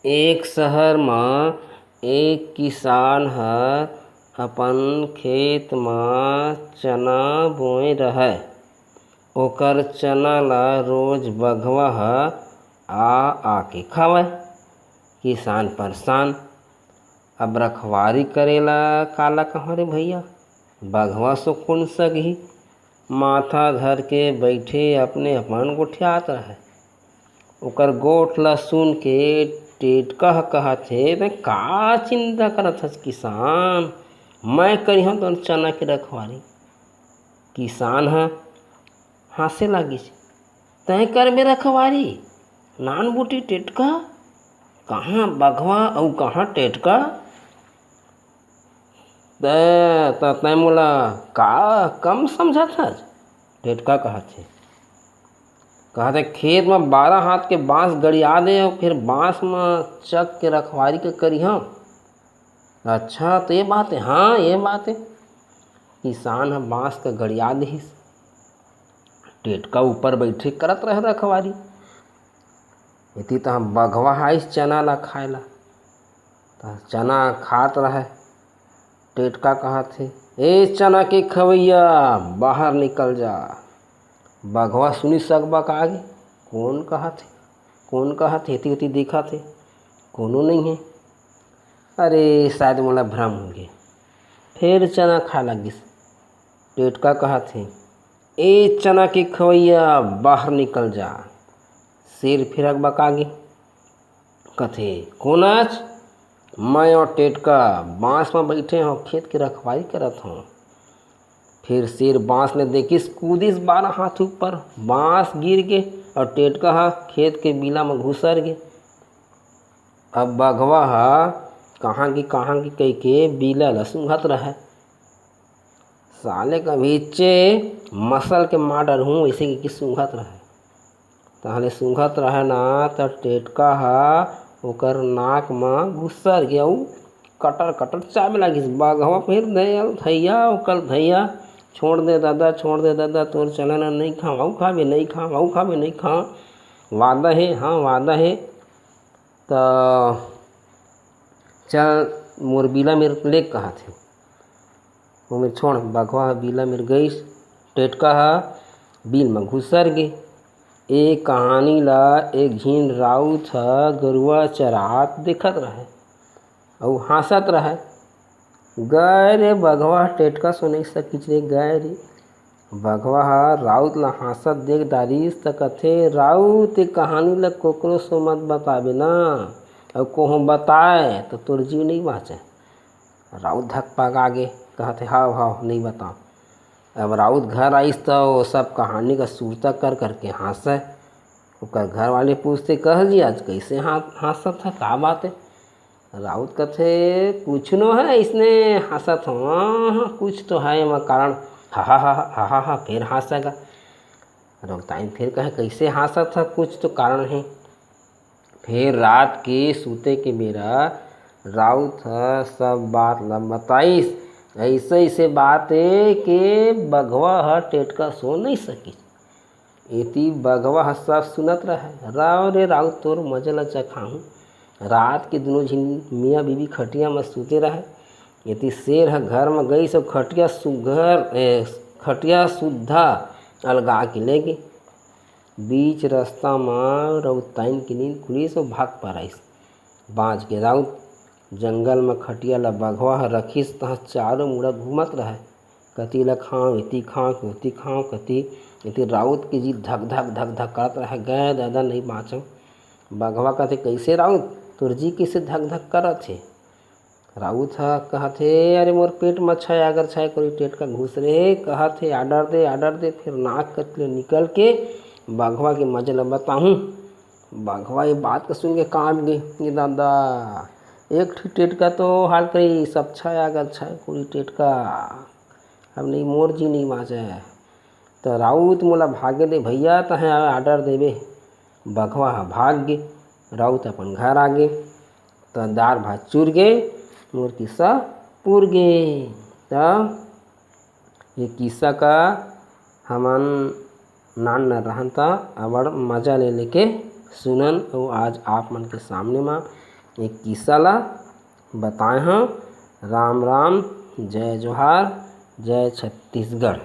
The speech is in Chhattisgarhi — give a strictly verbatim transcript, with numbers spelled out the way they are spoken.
एक शहर म एक किसान ह अपन खेत म चना बोए रहय। ओकर चना ल रोज बघवा ह आ आके खावय। किसान परेशान। अब रखवारी करे ला काला कहूँ रे भइया? बघवा सो कोन सगही? माथा धर के बइठे अपने अपन गोठियात रहय। ओकर गोठ ल सुन के टेटका ह कहत हे, "तैं का चिंता करत हस किसान? मैं करिहौं तोर चना के रखवारी।" किसान ह हाँसे लागिस, "तैं करबे रखवारी? नानबुटी टेटका? कहाँ बघवा अउ कहाँ टेटका? तैं, त तैं मोला का कम समझत हस?" टेटका कहत हे। कहत हे, "खेत म बारह हाथ के बांस गड़िया दे अउ फिर बांस म चघ के रखवारी के करिहौं।" "अच्छा, त ये बात हे?" "हाँ, ये बात हे।" किसान ह बांस के गड़िया दिहिस। टेटका ऊपर बइठे करत रहे रखवारी। एती तहाँ बघवा ह आइस चना ला खाए ला। त चना खात रहय। टेटका कहत हे, "ए चना के खवइया, बाहर निकल जा।" बघवा सुनिस अकबका गे, "कोन कहत हे? कोन कहत हे?" एती ओती देखत हे, कोनो नइ हे। "अरे, शायद मोला भ्रम होगे।" फेर चना खाए लगिस। टेटका कहत हे, "ए चना के खवइया, बाहर निकल जा।" शेर फेर अकबका गे। कथे, "कोन अच?" "मैं अउ टेटका बांस म बइठे हौं, खेत के रखवारी करत हौं।" फेर शेर बांस ल देखिस, कूदिस बारह हाथ ऊपर, बांस गिर गे अउ टेटका ह खेत के बीला म घुसर गे। अब बघवा ह कहाँ गे, कहाँ गे कहिके बीला ल सूंघत रहय। "साले कभीचे मसल के मार डरहूँ," अइसे कहिके सूंघत रहय। तहाँ ले सूंघत रहय ना, त टेटका ह ओकर नाक म घुसर गे अउ कटर कटर चाबे लागिस। बघवा फेर दे अउ धइया, ओकर धइया, "छोड़ दे ददा, छोड़ दे ददा, तोर चना ल नइ खांव, अउ खाबे, नइ खांव, अउ खाबे, नइ खांव। वादा हे, हाँ, वादा हे।" त चल, मोर बीला मेर ले, कहत हे। ओमे छोड़, बघवा ह बीला मेर गइस, टेटका ह बील म घुसर गे। ए कहानी ल एक झिन राउत ह गरुवा चरात देखत रहय अउ हाँसत रहय। गय रे बघवा, टेटका सो नइ सकिस रे, गय रे। बघवा ह राउत ल हाँसत देख डारिस त कथे, "राउत, ए कहानी ल कोकरो सो मत बताबे ना, अउ कहूँ बताए त तोर जीव नइ बाँचय।" राउत धकपका गे, कहत हे, "हव, हव, नइ बतांव।" अब राउत घर आइस त ओ सब कहानी का सुरता कर करके हाँसय। ओकर घर वाले पूछथे, "कह जी, आज कइसे हाँ-, हाँसत ह, का बात हे?" राउत कथे, "कुछु नो हे, अइसने हाँसत हौं, हाँ, हाँ, कुछ तो हे एमा कारण, हा, हा, हा, हा, हा, हा।" फेर हाँसय गा। रउताइन फेर कहे, "कइसे हाँसत ह? कुछ तो कारण हे।" फेर रात के सूते के बेरा राउत ह सब बात ल बताइस। अइसे, अइसे बात ए के बघवा ह टेटका सो नइ सकिस। एती बघवा ह सब सुनत रहय। "राव रे राउत, तोर मजा ल चखाहूँ।" रात के दूनों झिन मियाँ बीबी खटिया म सूते रहय। एती शेर ह घर म गइस अउ खटिया सुघर, ए, खटिया सुद्धा अलगा के ले गे। बीच रस्ता म रउताइन के नींद खुलिस अउ भाग पराइस। बाँच गे राउत। जंगल म खटिया ल बघवा ह रखिस, तहाँ चारों मुड़ा घूमत रहय। कती ल खांव, एती खांव, ओती खांव, कती एती राउत के जी धक धक धक धक करत रहय, "गय ददा, नइ बाँचंव।" बघवा कथे, "कइसे राउत, तोर जी कइसे धक धक करत हे?" राउत ह कहत हे, "अरे मोर पेट म छय आगर छय कोरी टेटका घुसरे हे," कहत हे, "आर्डर दे, आर्डर दे।" फेर नाक कति ले निकल के बघवा के मजा ल बताहूँ। बघवा ये बात ल सुन के काँप गे, "ये ददा, एक ठी टेटका तो हाल करिस, अब छय आगर छय कोरी टेटका, अब नइ मोर जी नइ बाँचय।" त राउत मोला भागे दे भइया, तहें आवे आर्डर देबे। बघवा ह भाग गे, राउत अपन घर आ गे। त दार भात चुर गे, मोर किस्सा पुर गे। त ये किस्सा का हमन नान न रहन त अबड़ मजा ले लेके सुनन, अउ आज आप मन के सामने म एक किस्सा ला बताए हव। राम राम, जय जोहार, जय छत्तीसगढ़।